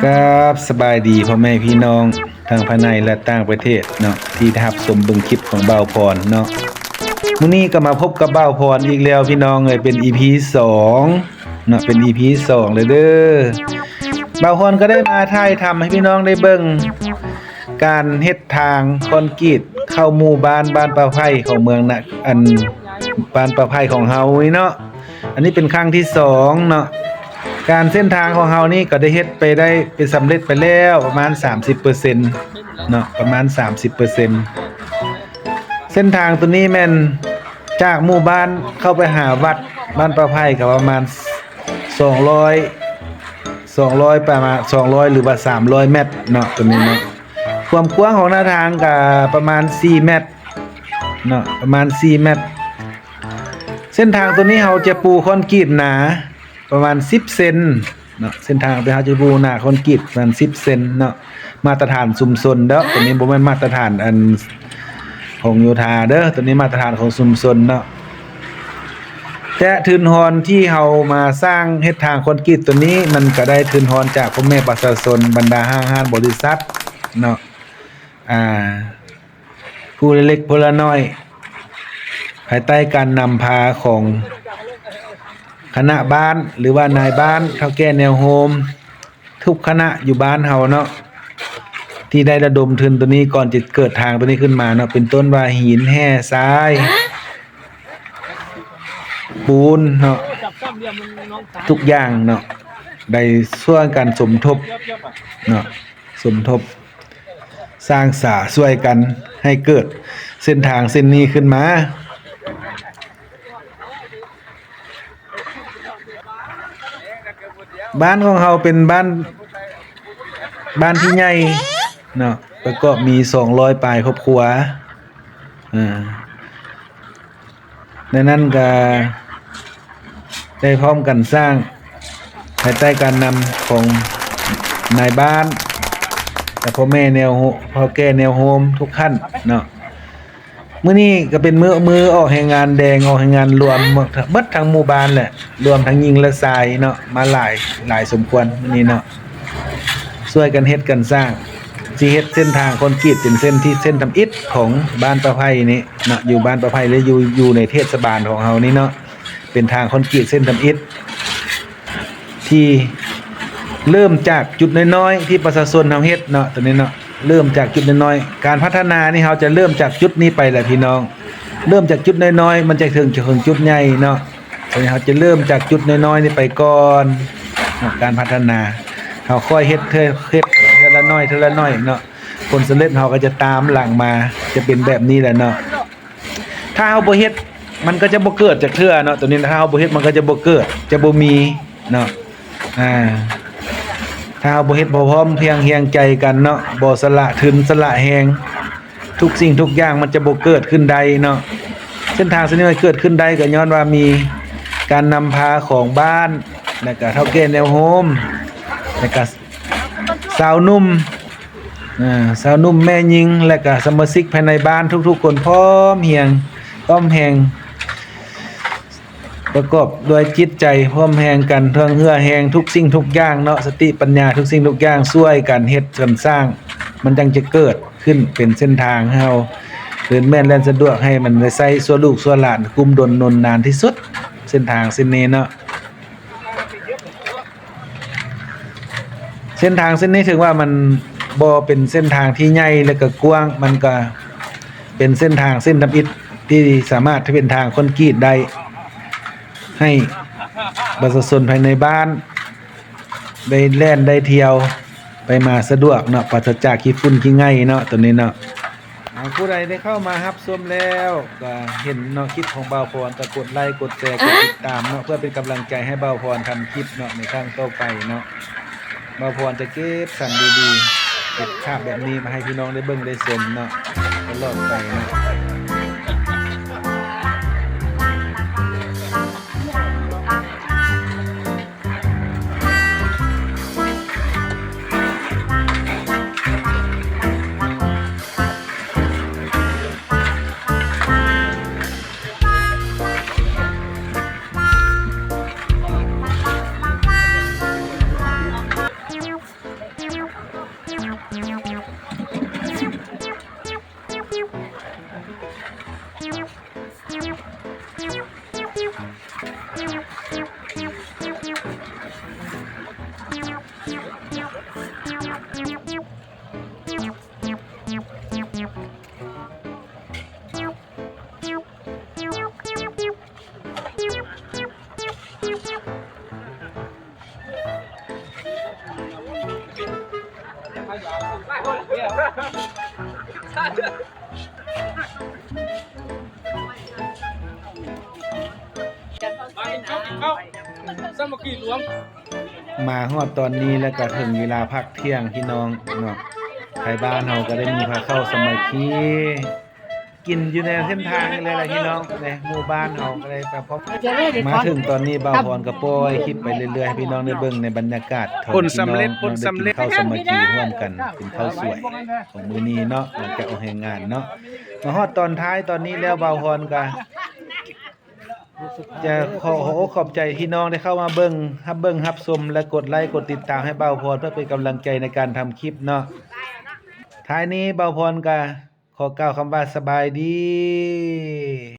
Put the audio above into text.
ຄັບ ສະບາຍດີພໍ່ແມ່ພີ່ນ້ອງທັງພາຍໃນ ແລະ ຕ່າງປະເທດເນາະ ທີ່ໄດ້ຮັບຊົມເບິ່ງຄລິບຂອງບ່າວພອນເນາະ. ມື້ນີ້ກໍມາພົບກັບບ່າວພອນອີກແລ້ວພີ່ນ້ອງເອີຍ ເປັນອີພີສອງເນາະ ເປັນອີພີສອງແລ້ວເດີ. ບ່າວພອນກໍໄດ້ມາຖ່າຍທຳໃຫ້ພີ່ນ້ອງໄດ້ເບິ່ງ ການເຮັດທາງຄອນກຣີດເຂົ້າໝູ່ບ້ານ ບ້ານປ່າໄຜ່ຂອງເມືອງນະ ອັນ ບ້ານປ່າໄຜ່ຂອງເຮົານີ້ເນາະ. ອັນນີ້ເປັນຄັ້ງທີສອງເນາະ. ການເສັ້ນທາງຂອງເຮົານີ້ກໍໄດ້ເຮັດໄປໄດ້ ເປັນສຳເລັດໄປແລ້ວປະມານສາມສິບເປີເຊັນເນາະ ປະມານສາມສິບເປີເຊັນ. ເສັ້ນທາງໂຕນີ້ແມ່ນຈາກໝູ່ບ້ານເຂົ້າໄປຫາວັດບ້ານປ່າໄຜ່ກໍປະມານສອງຮ້ອຍ ສອງຮ້ອຍ ປະມານສອງຮ້ອຍ ຫຼືວ່າສາມຮ້ອຍແມັດເນາະ ໂຕນີ້ເນາະ. ຄວາມກວ້າງຂອງໜ້າທາງກໍປະມານສີ່ແມັດເນາະ ປະມານສີ່ແມັດ. ເສັ້ນທາງໂຕນີ້ເຮົາຈະປູຄອນກຣີດໜາປະມານສິບເຊັນເນາະ ເສັ້ນທາງທີ່ເຮົາຈະປູໜາຄອນກຣີດປະມານສິບເຊັນເນາະ. ມາດຕະຖານຊຸມຊົນເດີ ໂຕນີ້ບໍ່ແມ່ນມາດຕະຖານອັນຂອງໂຍທາເດີ ໂຕນີ້ມາດຕະຖານຂອງຊຸມຊົນເນາະ. ແຕ່ທຶນຮອນທີ່ເຮົາມາສ້າງເຮັດທາງຄອນກຣີດໂຕນີ້ ມັນກໍໄດ້ທຶນຮອນຈາກພໍ່ແມ່ປະຊາຊົນ ບັນດາຫ້າງຮ້ານບໍລິສັດເນາະ ອ່າ ຜູ້ລະເລັກຜູ້ລະນ້ອຍ ພາຍໃຕ້ການນຳພາຂອງຄະນະບ້ານ ຫຼືວ່ານາຍບ້ານ ເຖົ້າແກ່ແນວໂຮມ ທຸກຄະນະຢູ່ບ້ານເຮົາເນາະ ທີ່ໄດ້ລະດົມທຶນໂຕນີ້ກ່ອນຈະເກີດທາງໂຕນີ້ຂຶ້ນມາເນາະ ເປັນຕົ້ນວ່າຫີນ ແຮ່ ຊາຍ ປູນເນາະ ທຸກຢ່າງເນາະ ໄດ້ຊ່ວຍກັນສົມທົບເນາະ ສົມທົບສ້າງສາຊ່ວຍກັນໃຫ້ເກີດເສັ້ນທາງເສັ້ນນີ້ຂຶ້ນມາ. ບ້ານຂອງເຮົາເປັນບ້ານ ບ້ານທີ່ໃຫຍ່ເນາະ ປະກອບມີສອງຮ້ອຍປາຍຄອບຄົວ ເອີ ໃນນັ້ນກະໄດ້ພ້ອມກັນສ້າງ ພາຍໃຕ້ການນຳຂອງນາຍບ້ານ ແລະ ພໍ່ແມ່ແນວໂຮ ພໍ່ແກ່ແນວໂຮມທຸກທ່ານເນາະ. ມື້ນີ້ກໍເປັນມື້ ມື້ອອກແຮງງານແດງ ອອກແຮງງານລວມ ເບິດທັງໝູ່ບ້ານແຫຼະ ລວມທັງຍິງ ແລະ ຊາຍເນາະ ມາຫຼາຍ ຫຼາຍສົມຄວນມື້ນີ້ເນາະ ຊ່ວຍກັນເຮັດກັນສ້າງ ຊິເຮັດເສັ້ນທາງຄອນກຣີດເປັນເສັ້ນທີ່ ເສັ້ນທຳອິດຂອງບ້ານປາໄຜ່ນີ້ເນາະ ຢູ່ບ້ານປາໄຜ່ ຫຼື ຢູ່ ຢູ່ໃນເທດສະບານຂອງເຮົານີ້ເນາະ ເປັນທາງຄອນກຣີດເສັ້ນທຳອິດ ທີ່ເລີ່ມຈາກຈຸດນ້ອຍໆ ທີ່ປະຊາຊົນເຮົາເຮັດເນາະ ໂຕນີ້ເນາະ ເລີ່ມຈາກຈຸດນ້ອຍໆ ການພັດທະນານີ້ເຮົາຈະເລີ່ມຈາກຈຸດນີ້ໄປແຫຼະພີ່ນ້ອງ ເລີ່ມຈາກຈຸດນ້ອຍໆ ມັນຈະເຖິງ ຈະເຖິງຈຸດໃຫຍ່ເນາະ ໂຕນີ້ເຮົາຈະເລີ່ມຈາກຈຸດນ້ອຍໆນີ້ໄປກ່ອນເນາະ ການພັດທະນາ ເຮົາຄ່ອຍເຮັດເທື່ອ ເຮັດເທື່ອລະໜ້ອຍ ເທື່ອລະໜ້ອຍເນາະ ຜົນສຳເລັດເຮົາກໍຈະຕາມຫຼັງມາ ຈະເປັນແບບນີ້ແຫຼະເນາະ. ຖ້າເຮົາບໍ່ເຮັດ ມັນກໍຈະບໍ່ເກີດຈັກເທື່ອເນາະ ໂຕນີ້ນະ ຖ້າເຮົາບໍ່ເຮັດ ມັນກໍຈະບໍ່ເກີດ ຈະບໍ່ມີເນາະ ອ່າ ຖ້າເຮົາບໍ່ເຮັດ ບໍ່ພ້ອມພຽງຮຽງໃຈກັນເນາະ ບໍ່ສະຫຼະທຶນ ສະຫຼະແຮງ ທຸກສິ່ງທຸກຢ່າງມັນຈະບໍ່ເກີດຂຶ້ນໄດ້ເນາະ. ເສັ້ນທາງເສັ້ນນີ້ມັນເກີດຂຶ້ນໄດ້ ກໍຍ້ອນວ່າມີການນຳພາຂອງບ້ານ ແລະກະເຖົ້າແກ່ແນວໂຮມ ແລະກະຊາວໜຸ່ມ ອ່າ ຊາວໜຸ່ມແມ່ຍິງ ແລະກະສະມາຊິກພາຍໃນບ້ານທຸກໆຄົນພ້ອມຮຽງ ພ້ອມແຮງ ປະກອບດ້ວຍຈິດໃຈພ້ອມແຮງກັນ ທັງເຫື່ອແຮງທຸກສິ່ງທຸກຢ່າງເນາະ ສະຕິປັນຍາທຸກສິ່ງທຸກຢ່າງ ຊ່ວຍກັນເຮັດກັນສ້າງ ມັນຈັ່ງຈະເກີດຂຶ້ນເປັນເສັ້ນທາງໃຫ້ເຮົາເດີນແມ່ນແລ່ນສະດວກ ໃຫ້ມັນໄດ້ໃຊ້ຊົ່ວລູກຊົ່ວຫຼານ ກຸ້ມດົນນົນນານທີ່ສຸດ ເສັ້ນທາງເສັ້ນນີ້ເນາະ. ເສັ້ນທາງເສັ້ນນີ້ຖືວ່າມັນບໍ່ເປັນເສັ້ນທາງທີ່ໃຫຍ່ ແລະກະກວ້າງ ມັນກະເປັນເສັ້ນທາງເສັ້ນທຳອິດທີ່ສາມາດເປັນທາງຄອນກຣີດໄດ້ ໃຫ້ປະຊາຊົນພາຍໃນບ້ານໄດ້ແລ່ນໄດ້ທ່ຽວໄປມາສະດວກເນາະ ປາສະຈາກຂີ້ຝຸ່ນຂີ້ໄງ່ເນາະ ໂຕນີ້ເນາະ. ອ່າ ຜູ້ໃດໄດ້ເຂົ້າມາຮັບຊົມແລ້ວ ກໍເຫັນເນາະ ຄລິບຂອງບ່າວພອນ ກໍກົດໄລ ກົດແຊ ກົດຕິດຕາມເນາະ ເພື່ອເປັນກຳລັງໃຈໃຫ້ບ່າວພອນທຳຄລິບເນາະ ໃນຄັ້ງຕໍ່ໄປເນາະ. ບ່າວພອນຈະເກັບສັນດີໆ ເກັບພາບແບບນີ້ມາໃຫ້ພີ່ນ້ອງໄດ້ເບິ່ງໄດ້ຊົມເນາະ ຕະຫຼອດໄປເນາະ. ມາຮອດຕອນນີ້ແລ້ວກໍເຖິງເວລາພັກທ່ຽງພີ່ນ້ອງເນາະ, ໄທບ້ານເຮົາກໍໄດ້ມີພາເຂົ້າສາມັກຄີ ກິນຢູ່ໃນເສັ້ນທາງນີ້ແຫຼະພີ່ນ້ອງ, ໃນໝູ່ບ້ານເຮົາກໍໄດ້ໄປພົບ. ມາເຖິງຕອນນີ້ ບ່າວພອນກໍປ່ອຍຄລິບໄປເລື້ອຍໆ ໃຫ້ພີ່ນ້ອງໄດ້ເບິ່ງໃນບັນຍາກາດຂອງພີ່ນ້ອງເນາະ, ໄດ້ກິນເຂົ້າສາມັກຄີຮ່ວມກັນ ເປັນເຂົ້າສວຍຂອງມື້ນີ້ເນາະ, ຫຼັງຈາກອອກແຮງງານເນາະ. ມາຮອດຕອນທ້າຍຕອນນີ້ແລ້ວ ບ່າວພອນກໍ ຈະຂໍຂອບອົກຂອບໃຈທີ່ນ້ອງໄດ້ເຂົ້າມາເບິ່ງ ຮັບເບິ່ງຮັບຊົມ ແລະ ກົດໄລກົດຕິດຕາມໃຫ້ບ່າວພອນ ເພື່ອເປັນກຳລັງໃຈໃນການທຳຄລິບເນາະ. ທ້າຍນີ້ບ່າວພອນກະຂໍກ່າວຄຳວ່າສະບາຍດີ.